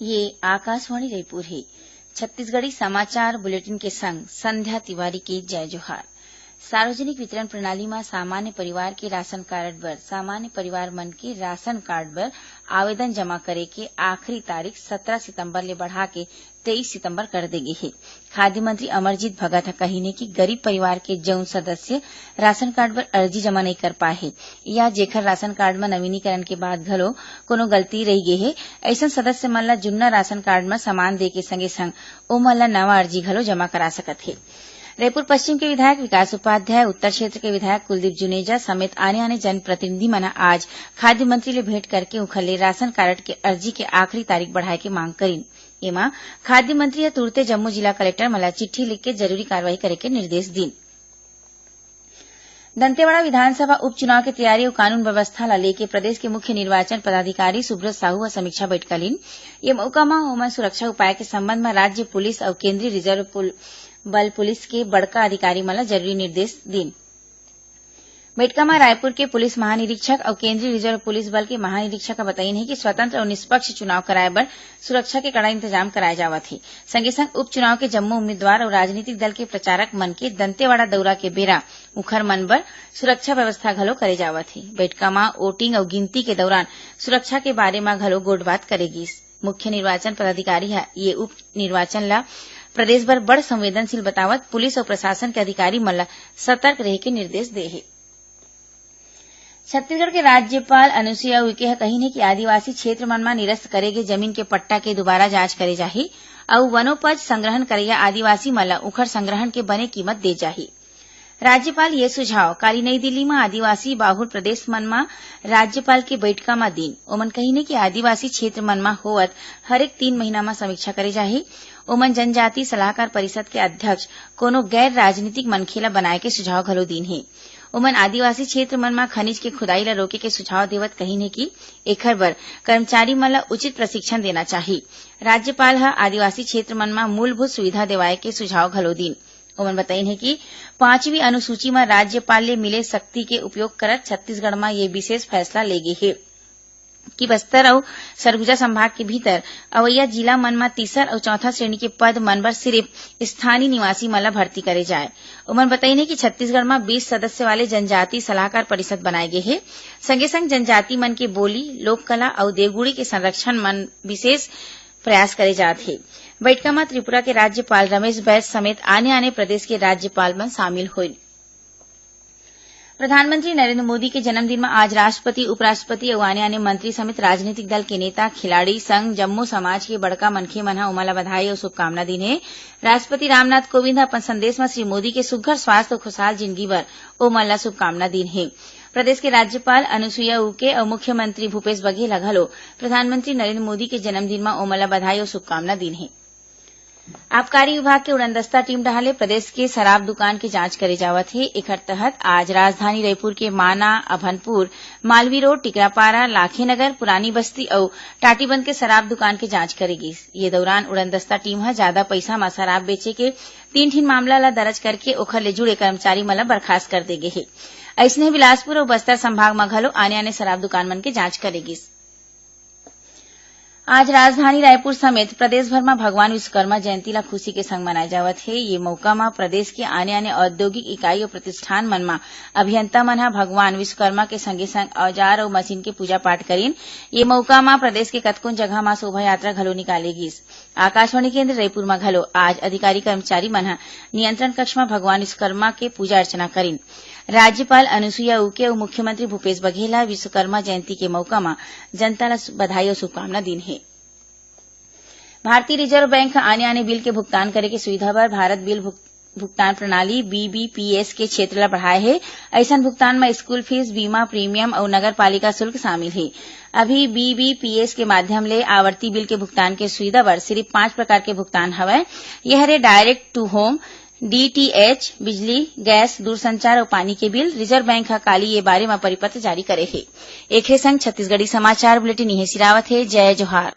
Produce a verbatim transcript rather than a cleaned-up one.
ये आकाशवाणी रायपुर हे। छत्तीसगढ़ी समाचार बुलेटिन के संग संध्या तिवारी के जय जोहार। सार्वजनिक वितरण प्रणाली म सामान्य परिवार के राशन कारड बर, सामान्य परिवार मन के राशन कार्ड बर आवेदन जमा करे के आखिरी तारीख सत्रह सितंबर ले बढ़ा के तेईस सितंबर कर दे गे हे। खाद्य मंत्री अमरजीत भगत ह कहिन हे कि गरीब परिवार के जउन सदस्य राशन कार्ड बर अर्जी जमा नइ कर पाए हे या जेखर राशन कार्ड म नवीनीकरण के बाद घलो कोनो गलती रहि गे हे, अइसन सदस्य मन ल जुन्ना राशन कार्ड म सामान दे के संगे संग ओमन ल नवा अर्जी घलो जमा करा सकत हे। रईपुर पश्चिम के विधायक विकास उपाध्याय, उत्तर क्षेत्र के विधायक कुलदीप जुनेजा समेत आने-आने जनप्रतिनिधि मन ह आज खाद्य मंत्री ले भेंट करके उंखर ले राशन कारड के अर्जी के आखिरी तारीख बढ़ाए के मांग करिन। एमा खाद्य मंत्री ह तुरते जम्मो जिला कलेक्टर मन ल चिट्ठी लिख के जरूरी कार्रवाई करे के निर्देश दीन। दंतेवाड़ा विधानसभा उपचुनाव के तैयारी अउ कानून व्यवस्था ल लेके प्रदेश के मुख्य निर्वाचन पदाधिकारी सुब्रत साहू ह समीक्षा बैठका लीन। ये मौका म ओमन सुरक्षा उपाय के संबंध म राज्य पुलिस अउ केंद्रीय रिजर्व पुल-, बल पुलिस के बड़का अधिकारी मन ल जरूरी निर्देश दीन। बैठका म रायपुर के पुलिस महानिरीक्षक अउ केंद्रीय रिजर्व पुलिस बल के महानिरीक्षक ह बताइन हे कि स्वतंत्र अउ निष्पक्ष चुनाव कराए बर सुरक्षा के कड़ा इंतजाम कराए जावत हे। संगे संग उपचुनाव के जम्मो उम्मीदवार अउ राजनीतिक दल के प्रचारक मन के दंतेवाड़ा दौरा के बेरा उखर मन बर सुरक्षा व्यवस्था घलो करे जावत हे। बैठका म वोटिंग अउ गिनती के दौरान सुरक्षा के बारे म घलो गोठबात करे गिस। मुख्य निर्वाचन पदाधिकारी ह ये उप निर्वाचन ल प्रदेश भर बड़ संवेदनशील बतावत पुलिस अउ प्रशासन के अधिकारी मन ल सतर्क रहे के निर्देश दे हे। छत्तीसगढ़ के राज्यपाल अनुसुईया उइके ह कहिन हे कि आदिवासी क्षेत्र मन म निरस्त करे गे जमीन के पट्टा के दोबारा जांच करे जाही अउ वनोपज संग्रहण करइया आदिवासी मन ल उखर संग्रहण के बने कीमत दे जाही। राज्यपाल ये सुझाव काली नई दिल्ली म आदिवासी बाहुल प्रदेश मन म राज्यपाल के बैठका म दीन। ओमन कहिन हे कि आदिवासी क्षेत्र मन म होवत हरेक तीन महीना म समीक्षा करे जाही। ओमन जनजाति सलाहकार परिषद के अध्यक्ष कोनो गैर राजनीतिक मनखे ल बनाए के सुझाव घलो दीन हे। ओमन आदिवासी क्षेत्र मन म खनिज के खुदाई ल रोके के सुझाव देवत कहिन हे कि एखर बर कर्मचारी मन ल उचित प्रशिक्षण देना चाही। राज्यपाल ह आदिवासी क्षेत्र मन म मूलभूत सुविधा देवाए के सुझाव घलो दीन। ओमन बताइन हे कि पांचवी अनुसूची म राज्यपाल ले मिले शक्ति के उपयोग करत छत्तीसगढ़ म ये विशेष फैसला ले गे हे कि बस्तर अउ सरगुजा संभाग के भीतर अवइया जिला मन म तीसर अउ चौथा श्रेणी के पद मन बर सिरिफ स्थानीय निवासी मन ल भर्ती करे जाए। ओमन बताइन हे कि छत्तीसगढ़ म बीस सदस्य वाले जनजाति सलाहकार परिषद बनाए गे हे। संगे संग जनजाति मन के बोली, लोक कला अउ देवगुड़ी के संरक्षण मन विशेष प्रयास करे जात हे। बैठका म त्रिपुरा के राज्यपाल रमेश बैस समेत आने-आने प्रदेश के राज्यपाल मन शामिल होइन। प्रधानमंत्री नरेंद्र मोदी के जन्मदिन म आज राष्ट्रपति, उपराष्ट्रपति अउ आने-आने मंत्री समेत राजनीतिक दल के नेता, खिलाड़ी संग जम्मो समाज के बड़का मनखे मन ह ओमन ल बधाई अउ शुभकामना दीन हे। राष्ट्रपति रामनाथ कोविंद ह अपन संदेश म श्री मोदी के सुघ्घर स्वास्थ्य अउ खुशहाल जिनगी बर ओमन ल शुभकामना दीन हे। प्रदेश के राज्यपाल अनुसुईया उइके अउ मुख्यमंत्री भूपेश बघेल ह घलो प्रधानमंत्री नरेंद्र मोदी के जन्मदिन म ओमन ल बधाई अउ शुभकामना दीन हे। आबकारी विभाग के उड़नदस्ता टीम डहार ले प्रदेश के शराब दुकान के जांच करे जावत हे। एखर तहत आज राजधानी रईपुर के माना, अभनपुर, मालवी रोड, टिकरापारा, लाखेनगर, पुरानी बस्ती अउ टाटीबंद के शराब दुकान के जांच करे गिस। ये दौरान उड़नदस्ता टीम ह जादा पइसा म शराब बेचे के तीन ठिन मामला ल दर्ज करके ओखर ले जुड़े कर्मचारी मन ल बर्खास्त कर दे गे हे। अइसने बिलासपुर अउ बस्तर संभाग म घलो आने-आने शराब दुकान मन के जांच करे गिस। आज राजधानी रायपुर समेत प्रदेश भर म भगवान विश्वकर्मा जयंती ल खुशी के संग मनाए जावत हे। ये मौका म प्रदेश के आने-आने औद्योगिक इकाई अउ प्रतिष्ठान मन म अभियंता मन ह भगवान विश्वकर्मा के संगे-संग औजार अउ मशीन के पूजा पाठ करिन। ये मौका म प्रदेश के कतकोन जगह म शोभा यात्रा घलो निकाले गिस। आकाशवाणी केंद्र रईपुर म घलो आज अधिकारी कर्मचारी मन ह नियंत्रण कक्ष म भगवान विश्वकर्मा के पूजा अर्चना करिन। राज्यपाल अनुसुईया उइके अउ मुख्यमंत्री भूपेश बघेल ह विश्वकर्मा जयंती के मौका म जनता ल बधाई अउ शुभकामना दीन हे। भारतीय रिजर्व बैंक ह आने-आने बिल के भुगतान करे के सुविधा बर भारत बिल भुग-, भुगतान प्रणाली, बीबीपीएस, के क्षेत्र ल बढ़ाए हे। अइसन भुगतान म स्कूल फीस, बीमा प्रीमियम अउ नगर पालिका शुल्क शामिल हे। अभी बीबीपीएस के माध्यम ले आवर्ती बिल के भुगतान के सुविधा बर सिरिफ पांच प्रकार के भुगतान हवय। ये हरे direct to home, डीटीएच, बिजली, गैस, दूरसंचार अउ पानी के बिल। रिजर्व बैंक ह काली ये बारे म परिपत्र जारी करे हे। एखरे संग छत्तीसगढ़ी समाचार बुलेटिन इहें सिरावत हे। जय जोहार।